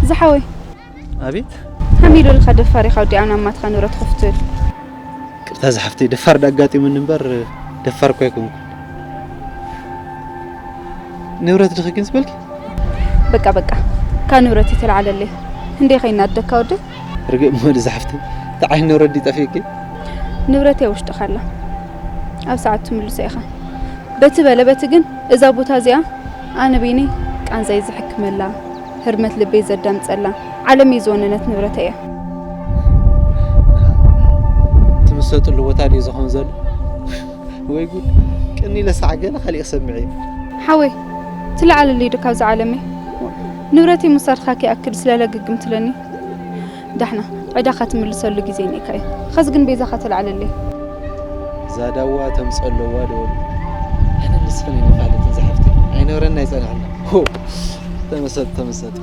ዝሓወይ ኣቤት። ሃሚሉልካ ደፋር ኢኻ ወዲኣ ናማትካ ንብረት ክፍትል። ቅርታ ዝሓፍተይ ደፋር ዳጋጢሙኒ እምበር ደፋር እኮ ኣይኮንኩን። ንብረት ድኺ ግን ዝበልኪ? በቃ በቃ፣ ካብ ንብረት ይተልዓለለይ። እንዴ ከይናደካ ወደይ? ርግእ ምበል ዝሓፍተይ። ተዓይ ንብረት ድዩ ጠፊእኪ? ንብረት ውሽጥኻ ኣላ። ኣብ ሰዓት ትምልሶ ኢኻ። በቲ በለ በቲ ግን እዛ ቦታ እዚኣ ኣነ በይነይ ቃንዛይ ዝሕክመላ፣ ህርመት ልበይ ዘዳምጸላ፣ ዓለመይ ዝወነነት ንብረተይ እያ። ትምሰጥሉ ቦታ ድዩ ዝኸውን ዘሎ? ወይ ጉድ! ቅኒ ኢለ ሳዕ ገለ ካሊእ ክሰምዕ እየ። ሓወይ፣ ትለዓለለይ ዶ ካብዛ ዓለመይ? ንብረተይ ምውሳድካ ከይኣክል ስለለግግም ትለኒ። ዳሕና ዕዳኻ ትምልሰሉ ግዜ ነይካ እዩ። ኸዚ ግን ቤዛኻ ተልዓለለይ። ዛዳዋ ተምፀ ኣለዋ ዶ? ኣነ ንስኽን ኣይንፋለጥን ዝሓፍተይ። ኣይነበረና ኣይፀንሐና። ሆ! ተመሰጥ፣ ተመሰጥ።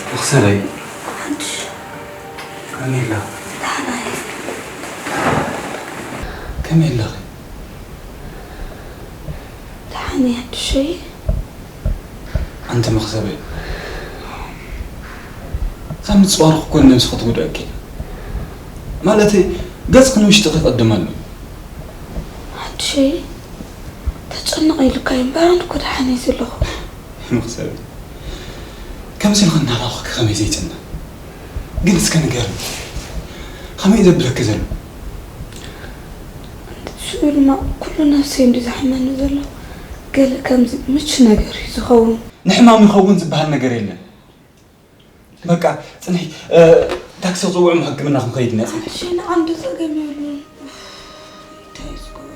መኽሰበይ። ሓድሽ። ከመይ ኣለኺ? ደሓና እየ። ከመይ ኣለኺ? ደሓን እየ ሓድሸይ። ኣንቲ መኽሰበይ፣ ካብ ምጽዋርኺ እኮ ነብስኺ ትጉድእኪ። ማለተይ፣ ገጽኺ ንውሽጥኺ ይቐድም ኣሎ። ሓድሸይ፣ ተጨንቕ ኢሉካ እዩ እምበር፣ ኣነ እኮ ደሓን እየ ዘለኹ። መኽሰበይ፣ ከምዚ ኢልኺ እናናፈቕኪ ከመይ ዘይጨንቕ? ግን እስከ ንገርኒ፣ ከመይ እዩ ዘብለኪ ዘሎ? ሽዑ ድማ ኩሉ ነፍሰይ እንዲ ዘሕመኒ ዘሎ፣ ገለ ከምዚ ምች ነገር እዩ ዝኸውን። ንሕማም ይኸውን ዝበሃል ነገር የለን። በቃ፣ ጽንሒ፣ እ፣ ታክሲ ክጽውዕ እሞ ሕክምና ክንከይድ ኢና፣ ጽንሒ። እሺ፣ ንዓንዲ ጸገም የብሉን። እንታይ እዩ ዝገብሩ?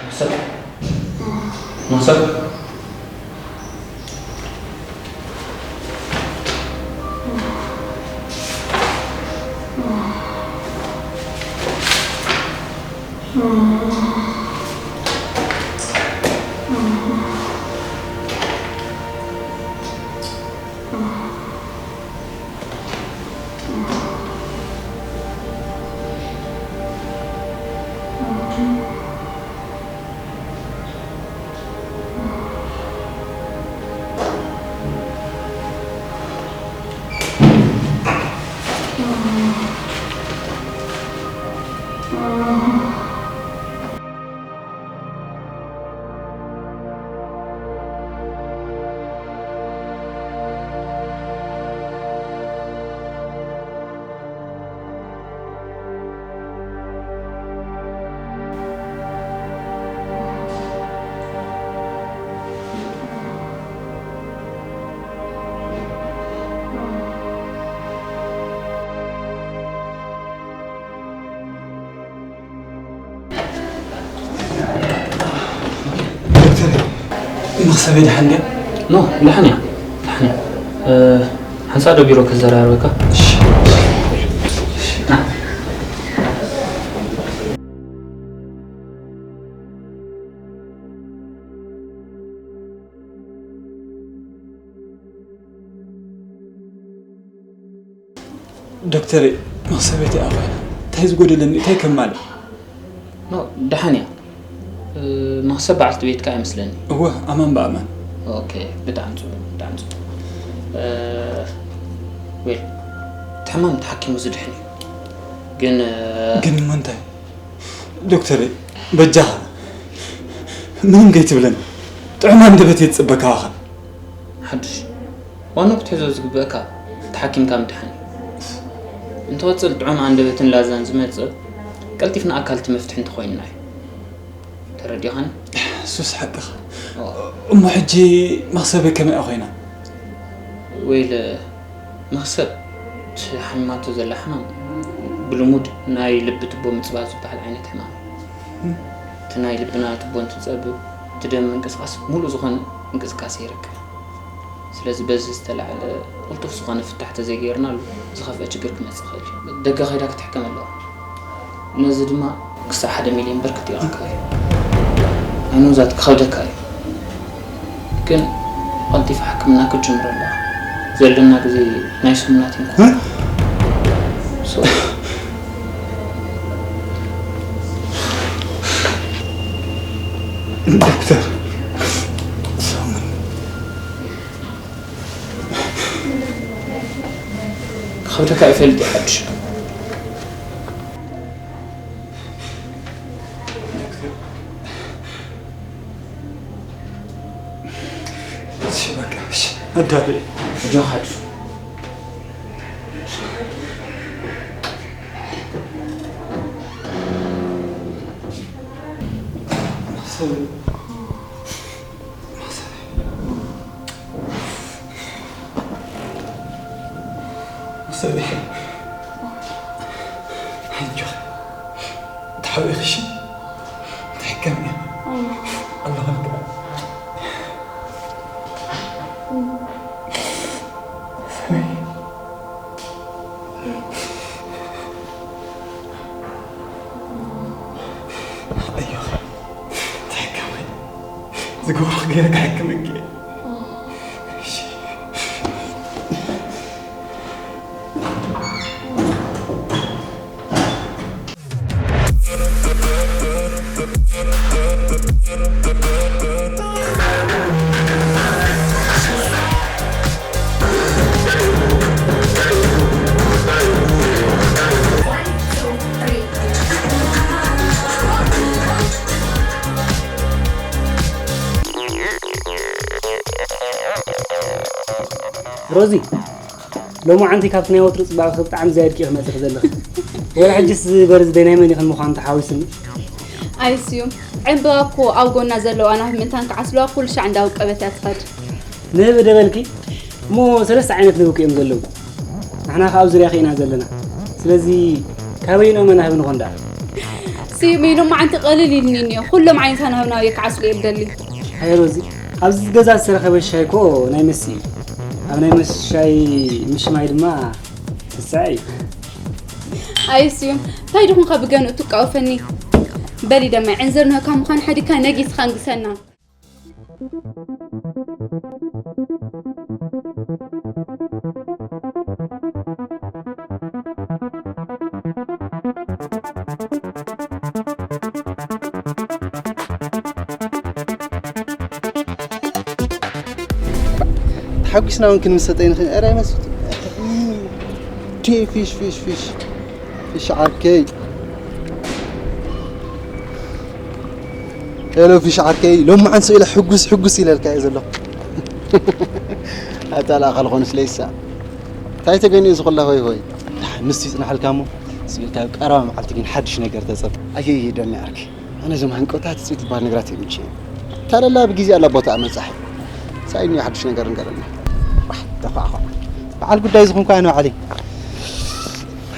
መኽሰብ። መኽሰብ። ሰበይ ደሓን ድያ? ኖ፣ ደሓን እያ። ደሓን እያ። እ፣ ሓንሳእ ዶ ቢሮ ከዘራርበካ? እሺ። ዶክተር፣ መኽሰበይቲ ኣኾይ፣ እንታይ ዝጎደለኒ፣ እንታይ ከማልእ? ኖ፣ ደሓን እያ። እ፣ መኽሰብ በዓልቲ ቤትካ እያ መስለኒ። እወ፣ ኣማን ብኣማን። ኦኬ፣ ብጣዕሚ ጽቡቕ፣ ብጣዕሚ ጽቡቕ። እ፣ ዌል፣ እቲ ሕማም ተሓኪሙ ዝድሕን እዩ። ግን፣ እ፣ ግን እሞ እንታይ? ዶክተር፣ በጃኻ፣ ምንም ከይትብለኒ። ጥዑም ኣንደበት እየ ዝጽበ ካባኻ። ሓድሽ፣ ዋና ክትሕዞ ዝግበእካ ተሓኪምካ ምድሓን እዩ። እንተወጽእ ጥዑም ኣንደበትን ላዛን ዝመጽእ፣ ቀልጢፍና ኣካልቲ መፍትሒ እንተኾይንና እዩ። ተረዲኻኒ? እሱስ ሓቅኻ። ኦ። እሞ ሕጂ መኽሰበይ ከመይ ኮይና? ወይለ መኽሰብ፣ እቲ ሓሚማቶ ዘላ ሕማም ብልሙድ ናይ ልቢ ቱቦ ምጽባብ ዝበሃል ዓይነት ሕማም እዩ። እም። እቲ ናይ ልብና ቱቦ እንትጸብብ፣ እቲ ደም ምንቅስቓስ፣ ሙሉእ ዝኾነ እንቅስቃሴ ይረክብ። ስለዚ በዚ ዝተላዕለ ቅልጡፍ ዝኾነ ፍታሕ ተዘይገይርናሉ፣ ዝኸፍአ ችግር ክመጽእ ይኽእል እዩ። ደገ ከይዳ ክትሕከም ኣለዋ። ነዚ ድማ ክሳዕ ሓደ ሚልዮን ብር ክጥይቐካ እዩ። ኣይኖ ዛት ክኸብደካ እዩ። ግን ቀልጢፋ ሕክምና ክትጅምር ኣለዋ። ዘለና ግዜ ናይ ሰሙናት እዩ። እ? ሶ-፣ ዶክተር፣ ሰሙን። ክኸብደካ ይፈልጥ እዩ ሓድሽ። እሺ፣ በቃ፣ እሺ። ኣዳሪ። ጆ ሓድሽ። ሰበይ፣ ኣጆኺ፣ ተሓቢእኺ እሺ? ትሕከሚ እያ። ኣላህ ኣክበር። ሰበይ። ኣጆኺ፣ ትሕከሚ። ዝገብሮ ገይረ ክሕክመኪ እየ። እሺ። ሮዚ፣ ሎማዓንቲ ካብቲ ናይ ወትሩ ጽባቐኺ ብጣዕሚ ዝያድኪ ኢኺ መጺኺ ዘለኺ። ወላ ሕጅስ በርዝደይ ናይ መን ይኽን ምዃኑ ተሓዊስኒ። ኣይስዩም፣ ዕምበባ እኮ ኣብ ጎና ዘለዋ ናህብ ምእንታን ክዓስልዋ ኩሉ ሻዕ እንዳወቀበት እያ ትኸድ። ንህቢ ዶ በልኪ? እሞ ሰለስተ ዓይነት ንህቢ እኮ እዮም ዘለዉ። ንሕና ከኣ ኣብ ዙርያኺ ኢና ዘለና። ስለዚ ካበይንኦም ናህቢ ንኾን ደኣ? ስዩም፣ ሎማዓንቲ ቀልል ኢልኒ እኒኦ። ኩሎም ዓይነታ ናህቢ ናበይ ክዓስሉ እየ ዝደሊ። ኣይ ሮዚ፣ ኣብዚ ገዛ ዝተረኸበ ሻሂ እኮ ናይ መሲ እዩ። ኣብ ናይ መሲ ሻሂ ምሽማይ ድማ ስስዐ እዩ። ኣይ ስዩም፣ እንታይ ድኹንካ ብገንኡ ትቃወፈኒ? በሊ ደማይ፣ ዕንዝር ንህካ ምዃን ሓዲግካ ነጊስካ እንግሰና። ተሓጒስና እውን ክንምሰጥ ኣይንኽእል። ኧረ ኣይመስል። ቴ ፊሽ፣ ፊሽ፣ ፊሽ። ፊሽ ዓርከይ። ሄሎ ፊሽ ዓርከይ። ሎሚ ዓንሶ ኢለ ሕጉስ፣ ሕጉስ ኢለልካ እየ ዘለኹ። ኣታ ለኣኻ ዝኾነስ ለይሳ። እንታይ ተገኒኡ እዚ ኩላ ሆይ ሆይ? ምስ ይጽናሕልካ እሞ፣ ስኢልካ ኣብ ቀረባ መዓልቲ ግን ሓድሽ ነገር ተጸብ። ኣየየ ዳኒ ዓርከይ። ኣነ እዞም ሃንቀውታ ትጽቢት ዝበሃል ነገራት ይምችእ። ታለላ ብግዜ ኣላ ቦታ መጻሕ። ሳይኒ ሓድሽ ነገር እንገረና። ዋሕ፣ ተኳዕኳዕ። በዓል ጉዳይ ዝኾንኩ ኣነ ባዕለይ።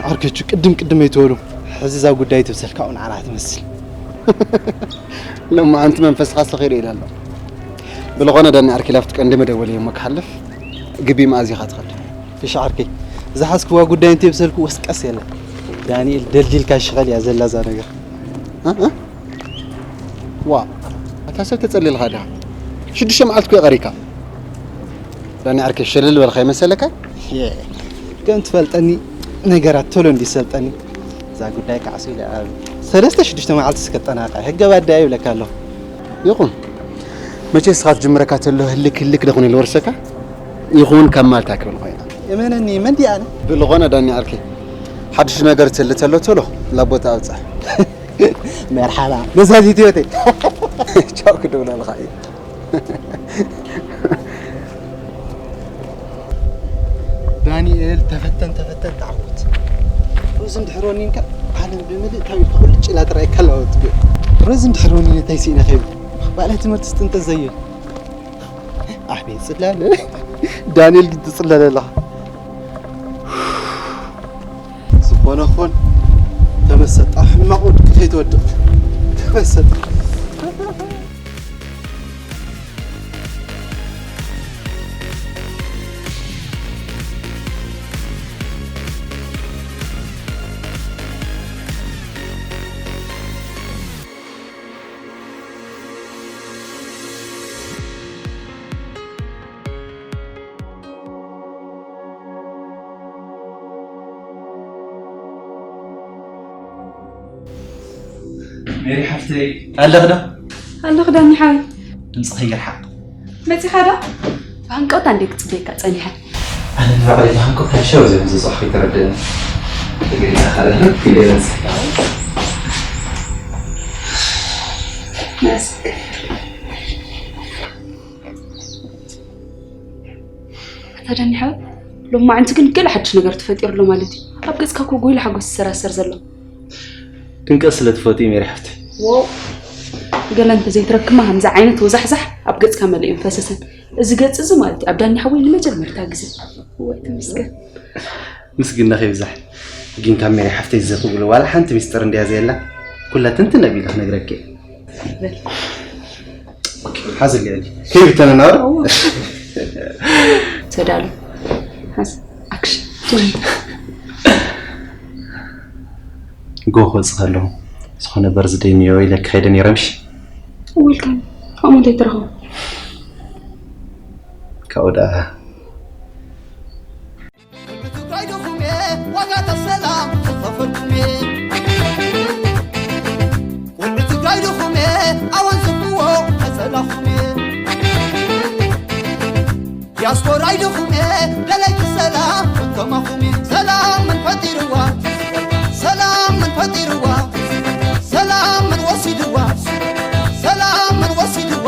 ዓርከቹ ቅድም ቅድም ኣይትበሉ። ሕዚ እዛ ጉዳይ ትብሰልካ እውን ዓራ ትመስል። ሎማዓንቲ መንፈስካ ሰኺሩ ኢለ ኣሎ። ብልኾነ ዳኒ ዓርኪ ላፍቲ ቀንዲ መደወሊ እሞ ክሓልፍ ግቢ መኣዚኻ ትኸድ። እሺ ዓርከይ፣ ዝሓዝክዋ ጉዳይ እንተይብሰልኩ ወስቀስ የለ። ዳንኤል ደልዲልካ ሽኸል እያ ዘላ እዛ ነገር። እ? እ? ዋ፣ ኣታ ሰብ ተጸሊልካ ዲኻ? ሽዱሽተ መዓልቲ እኮ የቐሪካ። ዳኒ ዓርከይ ሸለል በልካ ይመሰለካ? የ፣ ከም ትፈልጠኒ ነገራት ቶሎ እንዲሰልጠኒ እዛ ጉዳይ ከዓሱ ኢለ ኣብ ሰለስተ ሽዱሽተ መዓልቲ እስከጠናቐ ህገ ባዳ ይብለካ ኣለኹ። ይኹን። መቼ ስኻ ትጅምረካ ተሎ ህልክ ህልክ ደኹን ኢሉ ወርሰካ? ይኹን ካብ ማልታ ክብል ኮይና። እመነኒ፣ መን ድኣ ኣነ? ብልኾነ ዳኒ ዓርከይ፣ ሓድሽ ነገር ትህሊ ተሎ ቶሎ ናብ ቦታ ኣብጽሕ። መርሓባ፣ መዛዚት ህይወተይ። ቻው ክድብለልኻ እየ። ዳንኤል፣ ተፈተን፣ ተፈተን፣ ተዓወት። ሮዚ እንድሕር ወኒንካ፣ ዓለም ብምልእ ታቢልካ ቁልጭ ኢላ ትረኣየካ ኣለዋ ትብል። ሮዚ እንድሕር ወኒነ እንታይ ስኢነ ከይብል? ባዕላይ ትምህርቲ ስጥንጠ ዘየል። ኣሕቤት ጽላለ። ዳንኤል ግን ትጽለለ ኣለኻ። ዝኾነ ኾን፣ ተመሰጣ፣ ሕማቕ ወድቂ ከይትወድቕ። ተመሰጣ። ሜሪ ሓፍተይ፣ ኣለኺ ዶ? ኣለኹ ዳኒ ሓወይ። ድምፅኺ ይርሓቕ። መፂኻ ዶ? ብሃንቀውታ እንደ ክፅበየካ ፀኒሐ። ኣነ ንባዕለይ ብሃንቀውታ ሸው ዝብል ዝፅሑፍ ይተረድእኒ። ትግርኛ ካልእ ህርፍ ኢለ ይበፅሕ። ኣታ ዳኒ ሓወይ፣ ሎማዓንቲ ግን ገለ ሓድሽ ነገር ተፈጢሩ ኣሎ ማለት እዩ። ኣብ ገፅካ እኮ ጎይሉ ሓጎስ ዝሰራሰር ዘሎ። ድምቀት ስለ ትፈትዩ ሜሪ ሓፍተይ። ዎ፣ ገለ እንተዘይትረክማ ከምዚ ዓይነት ወዛሕዛሕ ኣብ ገፅካ መሊኡን ፈሰሰን። እዚ ገፅ እዚ ማለት እዩ ኣብ ዳኒ ሓወይ ንመጀመርታ ግዜ። ወይ ተመስገን። ምስግናኺ ይብዛሕ። ግን ካብ ሜሪ ሓፍተይ ዝኽብሉ ዋላ ሓንቲ ሚስጥር እንድያ ዘየላ። ኩላ ትንትን ኣቢለ ክነግረኪ እየ። በል። ሓዝሊ ኣሊ። ከይብተነና ወረ? ተዳሉ። ሓዝ። ኣክሽን። ጀምር። ጎ ክወጽእ ከለኹ ዝኾነ በርዝደይ እኒኦ ኢለ ክኸይደ ነይረ ምሽ? ዌልካም። ከምኡ እንታይ ትረኽቦ? ካብኡ ደኣ ትግራይ ድኹም እየ፣ ዋጋ ተሰላም ዝኸፈልኩም እየ። ወዲ ትግራይ ድኹም እየ፣ ኣወንዝፍዎ ተሰላኹም እየ። ዲያስፖራይ ድኹም እየ፣ ደለይቲ ሰላም ከማኹም እየ። ሰላም መን ፈጢርዋ? ሰላም መን ፈጢርዋ? ሰላም መን ወሲድዋ? ሰላም መን ወሲድዋ?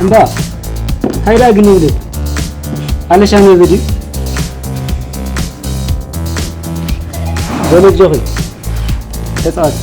እምባ፣ እንታይ ደኣ ግን ይብል? ኣለሻ ነብዲ? በል ኣጆኺ፣ ተጻወቲ።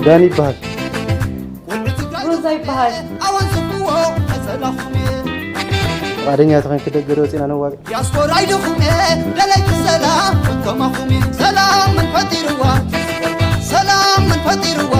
ዳኒ ይበሃል። ሮዛ ይበሃል። ፍቓደኛ ተኾይንኪ ደገ ዶ ወፂና ነዋግዕ? ዲያስፖራ ኢልኹም ደለይቲ ሰላም ከማኹም ሰላም መን ፈጢርዋ? ሰላም መን ፈጢርዋ?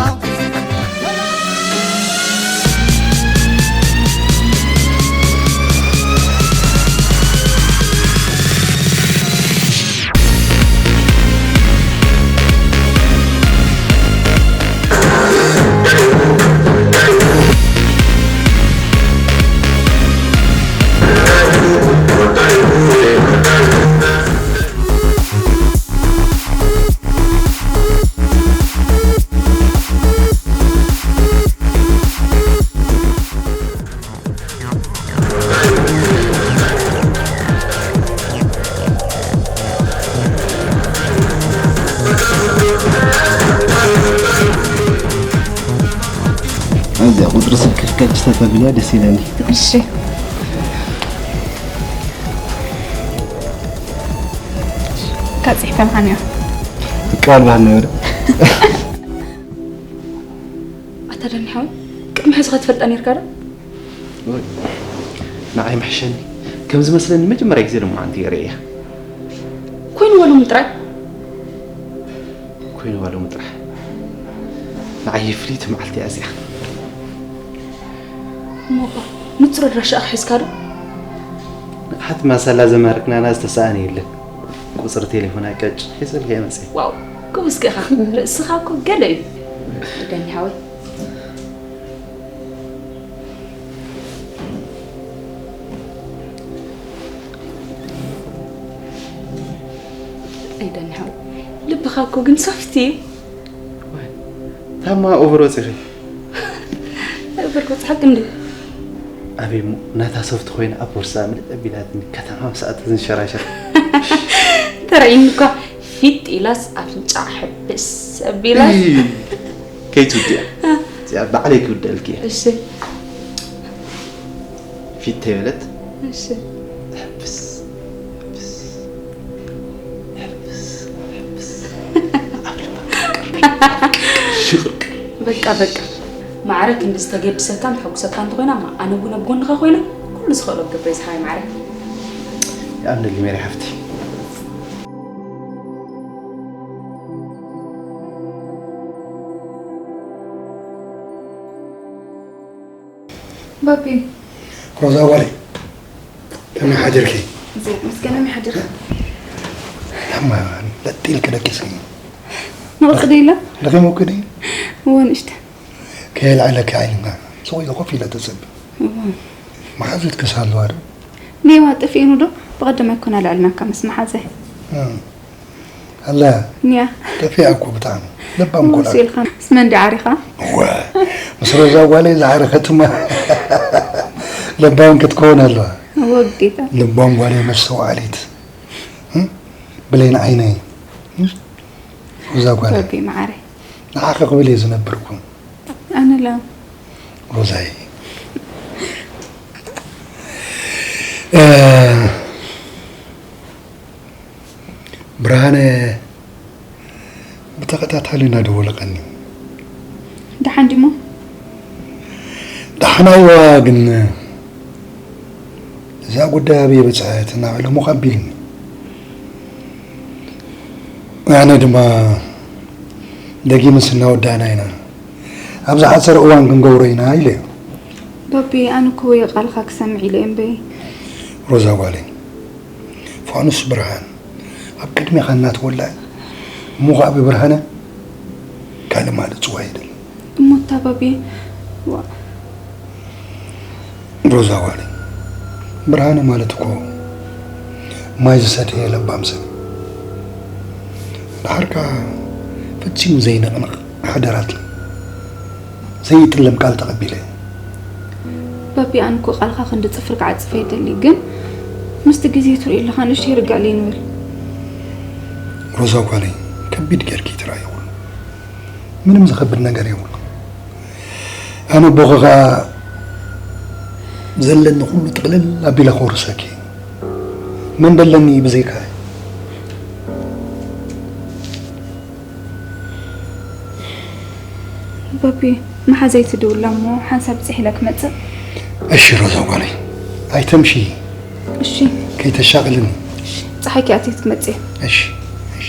ኣዚኣ ቁጽሪ ስልክኺ ቀጭ ተተብልያ ደስ ይለኒ። እሺ። ካብ ጽሒፈ ምዃን እያ። ቃል ባህል ነበረ። ኣታ ዳኒ ሓወይ፣ ቅድሚ ሕዚ ከትፈልጣ ነርካ ዶ? ወይ፣ ንዓይ ምሕሸኒ። ከም ዝመስለኒ መጀመርያ ግዜ ድማ ኣንቲ ርእያ። ኮይኑ ወሉ ምጥራይ? ኮይኑ ወሉ ምጥራሕ። ንዓይ ፍልይቲ መዓልቲ እያ እዚኣ። እሞ እባ ንጹር ኣድራሻኣ ሒዝካ ዶ? ንቕሓት ማሳላ ዘማርክናና ዝተሰኣነ የለን። ቁጽሪ ቴሌፎና ቀጭ ሒዘልካ እየ መጽየ። ዋው፣ ክቡስኪ ኢኻ። ርእስኻ እኮ ገለ እዩ። ደኒ ሓወይ። ኣይ ደኒ ሓወይ፣ ልብኻ እኮ ግን ሶፍት እዩ። ዋይ፣ ታማ ኦቨር ወጺኺ። ኦቨር ወጽሓክ እንዴ? ኣበይ እሞ ናታ ሶፍት ኮይና ኣብ ቦርሳ ምልእ ኣቢላትኒ ከተማ ምስ ኣተት ዝንሸራሸር። ተራእይኒ እኳ ፊጥ ኢላስ ኣፍንጫ ሕብስ ኣቢላስ። እይ፣ ከይትውድያ። እ። እዚኣ ባዕለይ ክውደልኪ እየ። እሺ። ፊት ተይበለት። እሺ። ሕብስ፣ ሕብስ፣ ሕብስ፣ ሕብስ። ኣብ ልባ ሽቕርቅ። በቃ፣ በቃ። ማዕረ ክንዲ ዝተገድሰካን ተሐጉሰካን እንተኾይና፣ እማ ኣነ እውን ኣብ ጎንኻ ኮይነ ኩሉ ዝኽእሎ ክገብር እየ ዝሓወይ ማዕረ። ይኣምነልኪ ሜሪ ሓፍቲ። ባቢ። ሮዛ ጓለይ፣ ከመይ ሓዲርኪ? እግዚኣብሔር ይመስገን፣ ከመይ ሓዲርካ? እማ ለጥ ኢልኪ ደቂስኪ። ንቕጽ ዶ ኢለ? ደኺሙኪ ድዩ? እወ፣ ንእሽተ። ከየልዕለኪ ዓይንና። ሱቕ ኢለ ኮፍ ኢለ ተጸቢ። እወ። መሓዙትክስ ኣለዋ ዶ? እኔዋ ጠፊእኑ ዶ? ብቐደም ኣይኮን ኣልዕልናካ ምስ መሓዘ። እም። ኣላ። ኒያ። ጠፊኣ እኮ ብጣዕሚ። ለባም እኮ እሱ ኢልካ። ምስ መን ድኣ ዓሪኻ? እወ። ምስ ሮዛ ጓለይ ዝዓረኸትማ። ለባም ክትከውን ኣለዋ። እወ፣ ግዴታ። ለባም ጓለይ መስተውዓሊት። እም? ብሌን ዓይነይ። እም? ሮዛ ጓለይ። ወዲ መዓረይ። ንዓኺ ክብል እየ ዝነብር እኮ። ኣነ ላ። ሮዛይ። እ፣ ብርሃነ ብተኸታታሊ እናደወለ ቀኒ። ደሓን ድሞ? ደሓን ኣይዋ፣ ግን እዛ ጉዳይ ኣበይ በጽሐት እናበለ ሞኽ ኣቢልኒ። ኣነ ድማ ደጊምስ እናወዳእና ኢና፣ ኣብ ዝሓጸረ እዋን ክንገብሮ ኢና ኢለዮ። ባቢ፣ ኣነ እኮ ወይ ቃልካ ክሰምዕ ኢለ እምበይ። ሮዛ ጓለይ፣ ፋኑስ ብርሃን ኣብ ቅድሜኻ እናተወልዐ፣ እሞ ኸዓ ብብርሃነ ካልእ ማለት ጽዋ የድሊ። እሞ እታ ባቢ፣ ዋ-፣ ሮዛ ጓለይ፣ ብርሃነ ማለት እኮ ማይ ዝሰተየ ለባም ሰብ። ደሓር ከኣ ፈጺሙ ዘይንቕነቕ ሓደራት፣ ዘይጥለም ቃል ተቐቢለ። ባቢ፣ ኣነ እኮ ቃልካ ክንዲ ጽፍሪ ክዓጽፍ ኣይደሊ፣ ግን ምስቲ ግዜ ትርእዮ ኣለኻ፣ ንእሽተይ ርግእ ኢለ ንበል። ሮዛ ጓለይ፣ ከቢድ ጌርኪ ትርእዮ የብሉ። ምንም ዝኸብድ ነገር የብሉ። ኣነ ኣቦኺ ኸኣ ዘለኒ ኩሉ ጥቕልል ኣቢለ ከውርሰኪ። መን ደለኒ ብዘይካ? በቢ መሓዘይ ትድውላ እሞ ሓንሳብ ጽሒለ ክመጽእ። እሺ ሮዛ ጓለይ፣ ኣይተምሺ። እሺ። ከይተሻቕልኒ። እሺ። ጸሓይ ኪኣቲ ክትመጽእ። እሺ። እሺ።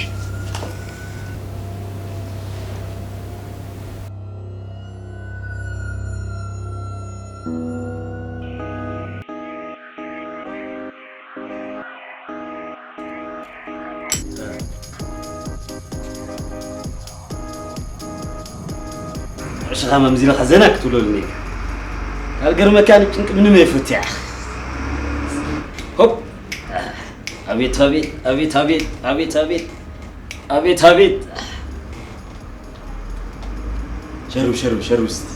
ዕሽኻ መምዚልኻ ዘና ክትብለሉ እኒካ። ካብ ገርመካ ንጭንቂ ምንም ኣይፈትያ። ሆፕ! ኣቤት፣ ኣቤት፣ ኣቤት፣ ኣቤት፣ ኣቤት፣ ኣቤት፣ ኣቤት፣ ኣቤት። ሸርብ፣ ሸርብ፣ ሸርብ እስቲ።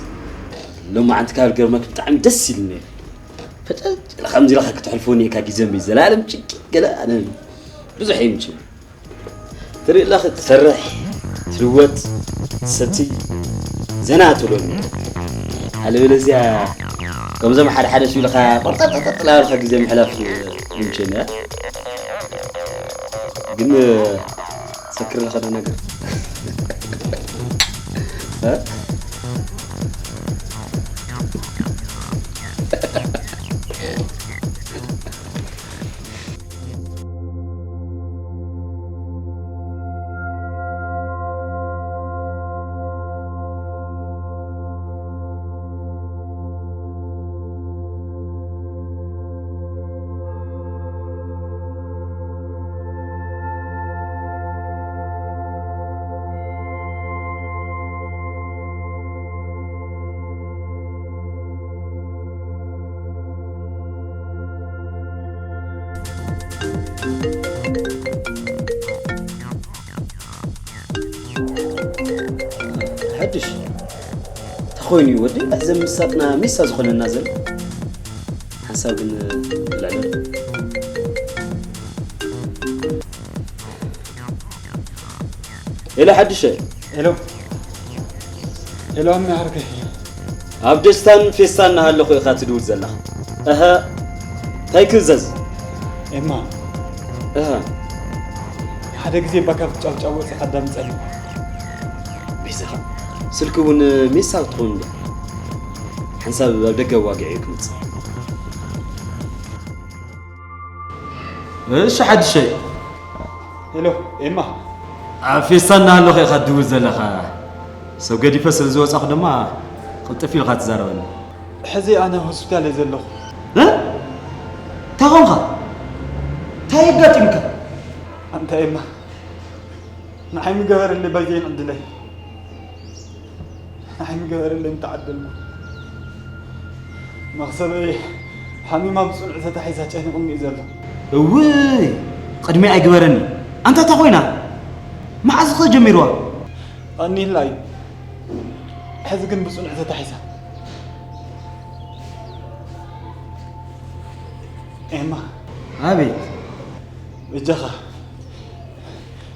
ሎማዓንቲ ካብ ገርመክ ብጣዕሚ ደስ ኢሉኒ። ፈጠጥ ኢልካ ከምዚ ኢልካ ክትሕልፎ እኒካ ግዜ እምበይ ዘላለም ጭንቂ ገለ ኣነ ብዙሕ ኣይምችል። ትርኢ ኣለኺ፣ ትሰርሕ፣ ትልወጥ፣ ትሰቲ፣ ዘና ትብለኒ። ኣለበለዚያ ከምዞም ሓደ ሓደ ስብልኻ ቆርጠጠጠጥ ላበልካ ግዜ ምሕላፍ ይምችና። ግን ሰክር ለኸ ነገር እ? ሓድሽ ተኾይኑ እዩ ወዲ፣ ኣዘም ምሳጥና ሜሳ ዝኾነና ዘሎ ሓንሳብ ግን ተልዕለሉ። ኤሎ ሓድሸ። ኤሎ። ኤሎ፣ ኣሜ ዓርከይ። ኣብ ደስታን ፌስታን እናሃለኹ ኢኻ ትድውል ዘለኻ። እሀ፣ እንታይ ክእዘዝ? ኤማ። እሀ። ሓደ ግዜ እባ ካብ ጫውጫው ወፂኻ ኣዳምፀኒ። ቤዛኻ፣ ስልኪ እውን ሜሳ ክትኸውን እንድያ። ሓንሳብ ኣብ ደገ ኣዋጊዐ ክመፅእ። እሺ ሓድሸይ። ሄሎ፣ ኤማ። ኣብ ፌስታ እናሃለኹ ኢኻ ትድውል ዘለኻ። ሰብ ገዲፈ ስለ ዝወጻኹ ድማ ቅልጥፍ ኢልካ ትዛረበኒ። ሕዚ ኣነ ሆስፒታል እየ ዘለኹ። እ? እንታይ ኾንካ? እንታይ የጋጢምካ? ኣንታ ኤማ፣ ንዓይ ምገበረለይ ባይዘይን ዕድለይ። ንዓይ ምገበረለይ ምተዓደልኩ። መኽሰበይ ሓሚማ ብጽኑዕ ተታሒዛ ጨኒቑኒ እዩ ዘሎ። እውይ፣ ቅድሚ ኣይግበረኒ። ኣንታ እታ ኮይና? መዓዝ ኸ ጀሚርዋ? ቀኒላ እዩ። ሕዚ ግን ብጽኑዕ ተታሒዛ። ኤማ። ኣቤት። በጃኻ፣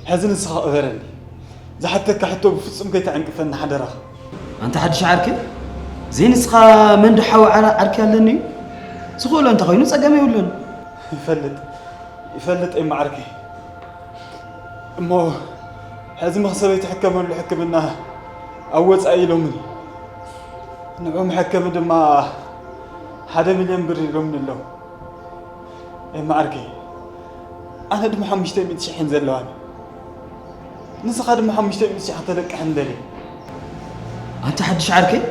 ሕዚ ንስኻ ቅበረኒ። ዝሓተካ ሕቶ ብፍጹም ከይተዐንቅፈኒ ሓደራኻ። ኣንታ ሓድሽ ዓርኪ፣ ዘይንስኻ መን ዶ ሓው ዓር-፣ ዓርኪ ኣለኒ እዩ? ዝኽእሎ እንተኾይኑ ጸገም የብሉን። ይፈልጥ፣ ይፈልጥ እየ መዓርከይ። እሞ ሕዚ መኽሰበይ ትሕከመሉ ሕክምና ኣብ ወጻኢ ኢሎምኒ። ንዑ መሐከሚ ድማ ሓደ ሚልዮን ብር ኢሎምኒ ኣለዉ። ኤማ ዓርከይ፣ ኣነ ድማ ሓሙሽተ ሚእቲ ሽሕ እየን ዘለዋኒ። ንስኻ ድማ ሓሙሽተ ሚእቲ ሽሕ ከተለቅሕ እንደሊ። ኣንታ ሓድሽ ዓርከይ፣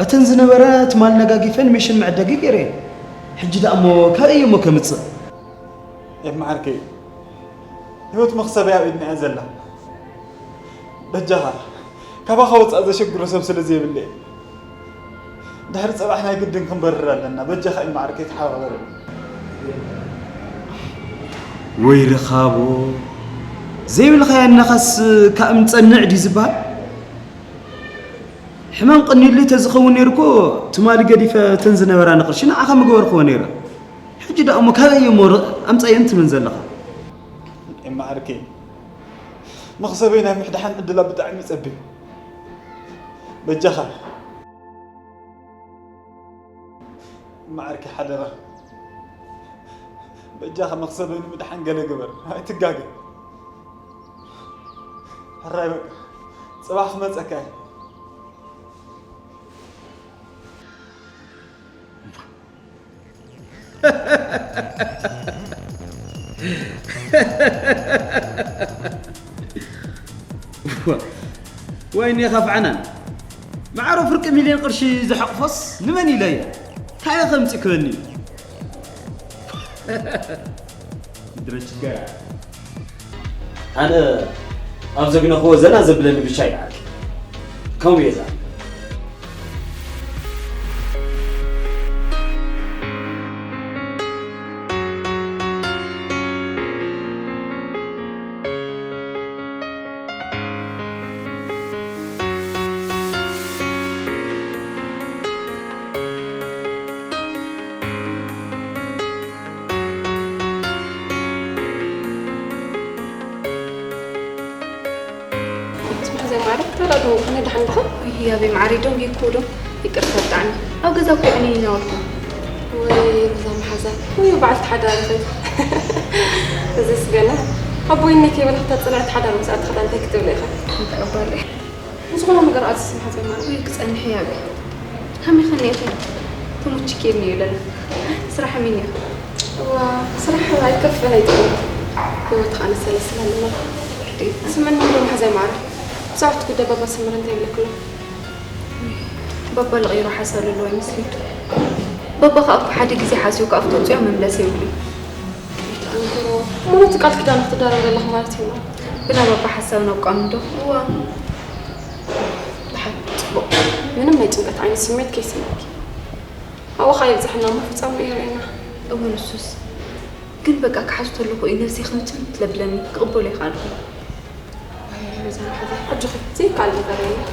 እተን ዝነበራ ትማል ነጋጊፈን ሜሽን መዕደጊ ገይረ እየ። ሕጂ ደኣ እሞ ካበይ እየ እሞ ከምጽእ? ኤማ ዓርከይ፣ ህይወት መኽሰበይ ኣብ ኢድና እያ ዘላ። በጃኻ፣ ካባኻ ወጻእ ዘሸግሮ ሰብ ስለ ዘይብለየ። ድሕሪ ጽባሕ ናይ ግድን ክንበርር ኣለና። በጃኻ ኢማ ዓርከይ ተሓባበረኒ። ወይ ርኻቦ፣ ዘይብልካዮ እናኻስ ካብ ምጸንዕ ድዩ ዝበሃል? ሕማም ቀኒሉለይ ተዝኸውን ነይሩ እኮ ትማሊ ገዲፈ እተን ዝነበራኒ ቅርሺ ንዓኻ ምገበርክዎ ነይረ። ሕጂ ደኣ እሞ ካበይ እየ እሞ ር-፣ ኣምጻየን ትብን ዘለኻ? ኤማ ዓርከይ፣ መኽሰበይ ናይ ምሕድሓን ዕድላ ብጣዕሚ ጸቢብ። በጃኻ፣ መዓርከይ ሓደራ። በጃኻ መኽሰበይ ንምድሓን ገለ ግበር። ኣይትጋገ። ሕራይ በቃ። ጽባሕ ክመጸካ እየ። ወይኒ የኸፍዐናን። ማዕሮ ፍርቂ ሚልዮን ቅርሺ ዝሓቕፎስ ንመን ኢለዮ? እንታይ ከምፂ ክበኒ? ምድረ ችገራ። ኣነ ኣብ ዘግነኽዎ ዘና ዘብለኒ ብቻ ይዓል። ከምኡ እየ እዛ። ጽባሕ ዘይማዕረ ተራዶ ነዳሕ እንድኻ? ይህ ያቤ ማዕሪ ዶም ይኮ ዶም ይቅርታ ብጣዕሚ ኣብ ገዛ እኮ እኔ ይናወልኩ። ወይ ሮዛ መሓዛ ወይ በዓልቲ ሓዳር ኸ? እዚስ ገና ኣቦይነት የበላ ክታ ጽንዕቲ ሓዳር ምስ ኣትኸዳ እንታይ ክትብል ኢኻ? ተቐባለ። ንዝኾነ ነገር ኣዚ ስምሓት የማን። ወይ ክጸንሕ ያቤ። ከመይ ኸኒኺ? ትሙችኪ እኒዩ ለና። ስራሕ ሚን እዩ? እዋ፣ ስራሕ ኣይከፍን ኣይጥቕም። ህይወት ኸኣ ነሰለስል ኣለና። ግዴታ። ስምዕኒ እንዶ መሓዛይ ማዕረ። ብዛዕባ እቲ ጉዳይ ባባ ሰመረ እንታይ ይብለክሎ? ባባ ልቐይሮ ሓሳብ ዘለዎ ይመስለኒ። ባባ ኸኣ እኮ ሓደ ግዜ ሓሲቡ ካብ ተውፅኦ መምለሲ የብሉን። ኣንክሮ፣ እሞ ነቲ ቃል ኪዳን ክትዳረግ ኣለኽ ማለት እዩ። ብላ ባባ ሓሳብ ናብ ቋም እንዶ? እዋ። ደሓን፣ ጽቡቕ። ምንም ናይ ጭንቀት ዓይነት ስምዒት ከይስምዓኪ። ኣብኡ ኸኣ የብጽሐና እሞ ፍጻሜኡ የርእየና። እወ፣ ንሱስ። ግን በቃ ክሓሱ ተለኹ እዩ ነብሰይ ክምችም ትለብለኒ፣ ክቕበሎ ኣይከኣልኩን። ኣጆኺ፣ ዘይከኣል ነገር የለን።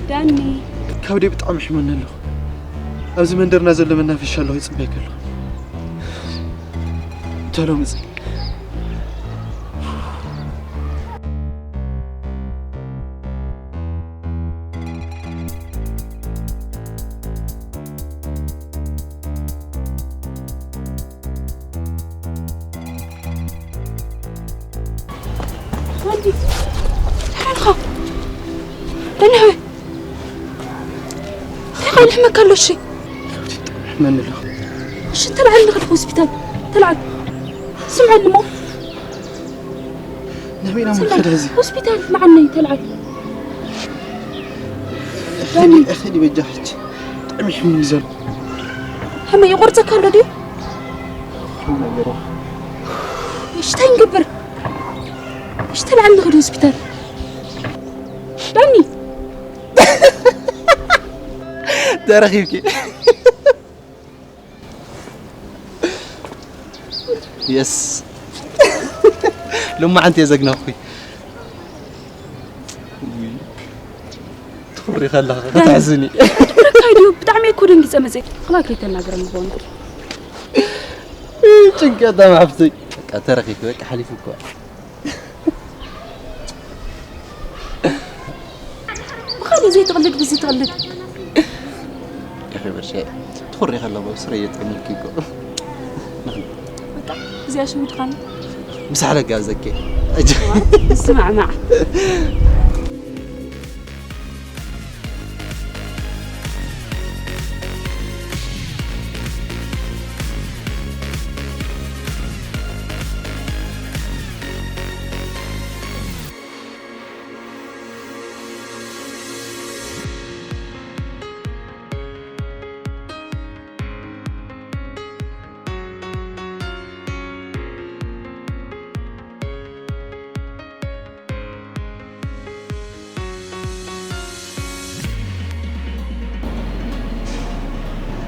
ዳኒ። ከብደይ ብጣዕሚ ሒሙኒ ኣለኹ። ኣብዚ መንደርና ዘሎ መናፈሻ ኣለኹ ይጽበየኪ ኣለኹ። ቶሎ ምጽእ። ወዲ፣ ሓልኻ። ደንሕወ። እንታይ ኻልሕመካ ኣሎ? እሺ። ሕመኒ ኣሎ። እሺ፣ ተልዓል ንኸድ ሆስፒታል። ተልዓል። ስምዓኒ እሞ። ናበይ ኢና ስምዓኒ። ምንኸድ ሕዚ? ሆስፒታል፣ ልዓል ነይ፣ ተልዓል። ዳኒ። እኸዲ በጃ ሕጂ። ብጣዕሚ ሕሙም እዩ ዘሎ። ከመይ ይቆርፀካ ኣሎ ድዩ? ከምኡ ነገር። እሺ፣ እንታይ ንገብር? እሺ፣ ተልዓል ንኸድ ሆስፒታል። ዳኒ። ተረኺብኪ። የስ። ሎማዓንቲ እየ ዘግነኹ። ትኹሪ ከለኻ ከተሕዝኒ። ትብረካ ድዩ? ብጣዕሚ እኮ ደንጊጸ መጸ። ክላ ከይተናገረ ምኾኑ። ጭንቀት ኣማሕፍተይ። በቃ ተረኺብኪ፣ በቃ ሓሊፉ እኮ። ብኻልእ ዘይትቕልድ ብዚ ትቕልድ። ኢኺ ብርሸ፣ ትኹሪ ከለኹ ስረ የጥዕመልኪ እኮ። በቃ፣ እዚኣ ሽሙ ድኻን? ምስ ሓለጋ ዘኬ። ስማዕማዕ።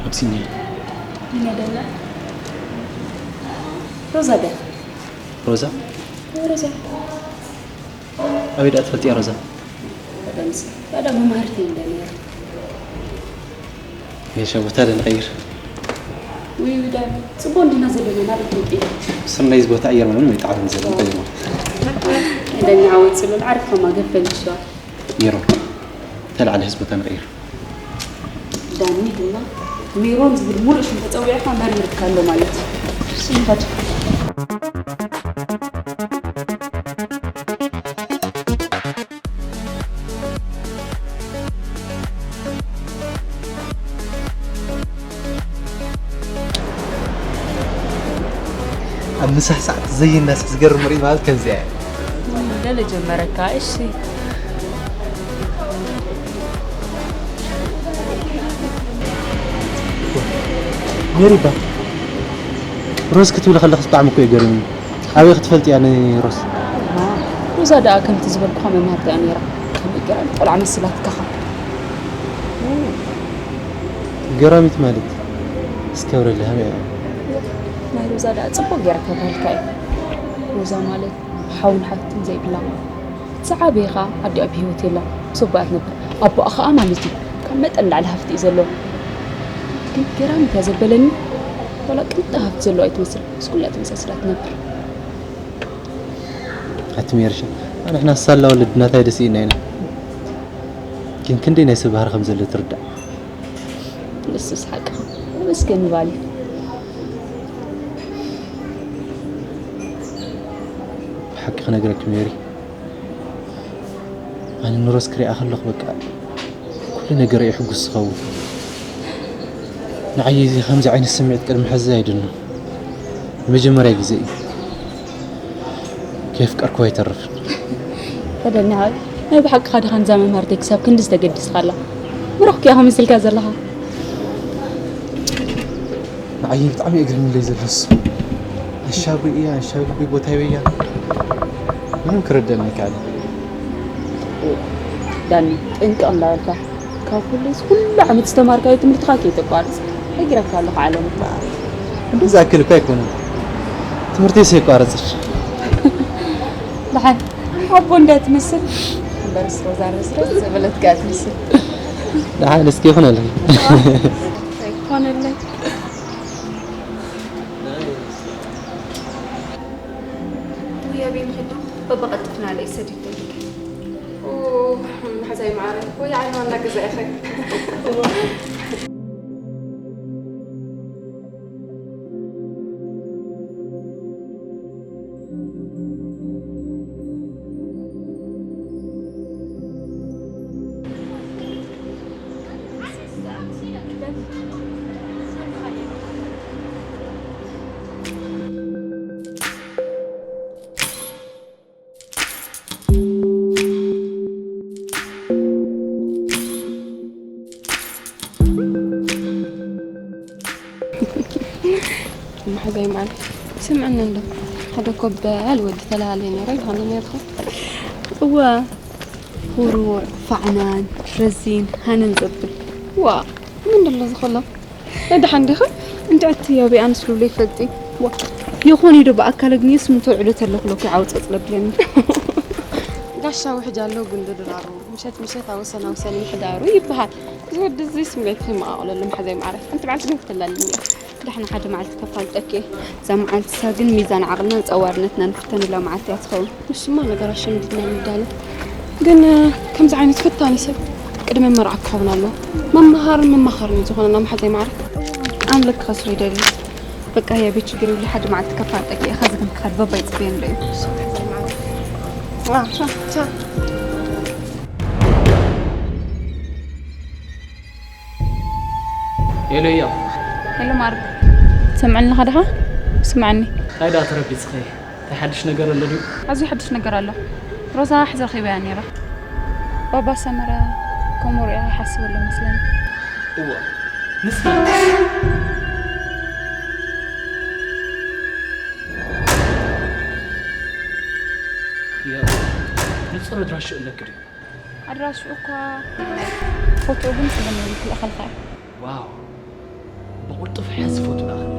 ኣብሲኒ። ምን ያደላ? ሮዛ ደ? ሮዛ? ሮዛ። ኣበይ ደኣ ትፈልጥያ ሮዛ? በደምስ። ባዳ መማህርቲ እንደ ነይሩ። ሜሻ ቦታ ዶ ንቐይር? ውይ፣ ውይ፣ ዳኒ፣ ጽቡቕ እንዲና ዘለና፣ ናበይ ክንቀይር? ስርናይ እዚ ቦታ ኣየር ምንም ኣይጣዕምን ዘሎ፣ እንታይ እዩ? እንደኛ ዓወት ጽሉል ዓርፍ ከማ ገፈል ይሸዋ። ሜሮን፣ ተልዓለ ህዝቢ ቦታ ንቐይር። ዳኒ ድማ ሜሮን ዝብል ሙሉእ ሽም ተጸዊዕካ መሪርካ ኣሎ ማለት እዩ። ስምታት። ኣብ ምሳሕ ሰዓት ዘይናስ ዝገርም ርኢ ማለት ከምዚኣ እያ። ገለ ጀመረካ። እሺ ሜሪ ባ ሮዝ ክትብል ከለኽስ ብጣዕሚ እኮ እዩ ገርምኒ። ኣበይ ክትፈልጥያ ንሮዝ? ሮዛ ደኣ ከምቲ ዝበልኩኻ መምሃርታ እያ ነይራ። ከመይ ገይራ ቆልዓ መሲላትካኻ? ገራሚት ማለት እስከብረልሃም እያ። ናይ ሮዛ ደኣ ጽቡቕ ገይራ ከብረልካ እየ። ሮዛ ማለት ሓውን ሓፍትን ዘይብላ ዝዓበየ ኸኣ ኣዲኣ ብህይወት የላ። ምስ ኣቦኣ ትነብር። ኣቦኣ ኸኣ ማለት እዩ ካብ መጠን ንላዕሊ ሃፍቲ እዩ ዘለዎ። ግን ገራሚት እያ ዘበለኒ ዋላ ቅንጣ ሃፍቲ ዘለዎ ኣይትመስል። ምስ ኩላ ተመሳሲላ ትነብር። ኣቲ ሜርሻ ንሕና ሳላ ወለድና ታይ ደስ ኢና ኢና ግን ክንደይ ናይ ሰብ ባህሪ ከም ዘሎ ትርዳእ። ንሱስ ሓቅኻ ተመስገን ምባል እዩ። ብሓቂ ክነግረኪ ሜሪ ኣነ ንሮዝ ክሪኣ ከለኹ በቃ ኩሉ ነገር እየ ሕጉስ ዝኸውን። ንዓይ እዚ ከምዚ ዓይነት ስምዒት ቅድሚ ሕዚ ኣይድኖ ንመጀመርያ ግዜ እዩ። ከየፍቀርኩ ኣይተርፍን። ተደኒ ሓወይ ናይ ብሓቅኻ ድኻ ንዛ መምሃርተይ ክሳብ ክንዲ ዝተገድስካላ ምሩኽኪ ኢኻ መስልካ ዘለኻ። ንዓይ ብጣዕሚ እግርምለይ ዘሎስ ኣሻቡ እያ ኣሻቡ ልቢ ቦታ ይበያ ምንም ክረደኒ ይከኣል። ዳኒ ጥንቅቕ እንዳበልካ ካብ ኩሉ ኩሉ ዓመት ዝተማርካዮ ትምህርትኻ ከይተቋርፅ ነጊረካ ኣለኹ ዓለም። እንዲ ዝኣክል እኳ ኣይኮነን ትምህርተይ ሰይቋረፅሽ። ደሓን ኣቦ እንዳትመስል እምበርስ ሮዛ ርስረስ ዘበለትካ ትመስል። ደሓን እስኪ ይኹነልኺ። ኣይኮነለይ። ውያቤ ምኽዶ በበቐጥፍና ለይ ሰዲድ ደልክ። ሓዛይ ማዕረ ወይ ዓለማና ገዛ ኢኸ መሓዛይ መዓል ስምዕኒ እንዶ ሓደ ኮበል ወዲ ተላሃለይ ነይረ ይኾነ ነርኹ። እወ ውሩዕ ፋዕናን ረዚን ሃነን ዘብል ዋ ምን ደሎ ዝኸሎ ናይ ደሓን ዲኻ? እንድዕቲ ያበይ ኣንስ ሉለ ይፈልጢ ዋ ይኾን ኢዶ ብኣካል ኣግንየስ ምንቶ ዕዶ ተለኹ ለኩ ዓውፀፅ ለብለኒ። ጋሻ ውሕጅ ኣሎ ጉንዲ ድራሩ ምሸት ምሸት ኣወሰን ኣወሰን ምሕዳሩ ይበሃል። እዚ ወዲ እዚ ስምዒት ከይመቓቕለሉ መሓዛይ ማዕረ ሓንቲ መዓልቲ ግን ክተላልኒ እየ። ዳሕና ሓደ መዓልቲ ከፋልጠኪ እየ። እዛ መዓልቲ እሳ ግን ሚዛን ዓቕልናን ጸዋርነትናን ንፍተነላ መዓልቲ እያ ትኸውን። ንሱማ ነገር ኣሸሚትና ንዳሎ። ግን ከምዚ ዓይነት ፈታኒ ሰብ ቅድሚ መርዓ ክኸውን ኣለዎ። መመሃርን መማኸርን እዩ ዝኾነና መሓዛይ ማዕረ። ኣምልክ ከስሩ ይደሊ። በቃ ህያበይ ችግር የብሉ ሓደ መዓልቲ ከፋልጠኪ እየ። ኸዚ ግን ክኸድ በባ ይጽበየኒ ኣሎ እዩ። ሄሎ እያ ሄሎ ማርክ ትሰምዐኒ ኣለኻ ድኻ? ስምዓኒ። እንታይ ደኣ ተረቢፅኺ? እንታይ ሓድሽ ነገር ኣሎ ድዩ? ኣዝዩ ሓድሽ ነገር ኣሎ። ሮዛ ሕዚ ረኺበያ ነይረ። ባባ ሰመረ ከምኡ ሪኣ ይሓስብ ኣሎ መስለኒ። እዋ ንስ ንፁር ኣድራሽኡ ኣለኪ ድዩ? ኣድራሽኡ እኳ ፎቶኡ ግን ክልመኒ ክልእኸልካ እየ። ዋው ብቕልጡፍ ሕዚ ፎቶ ላእኸኒ።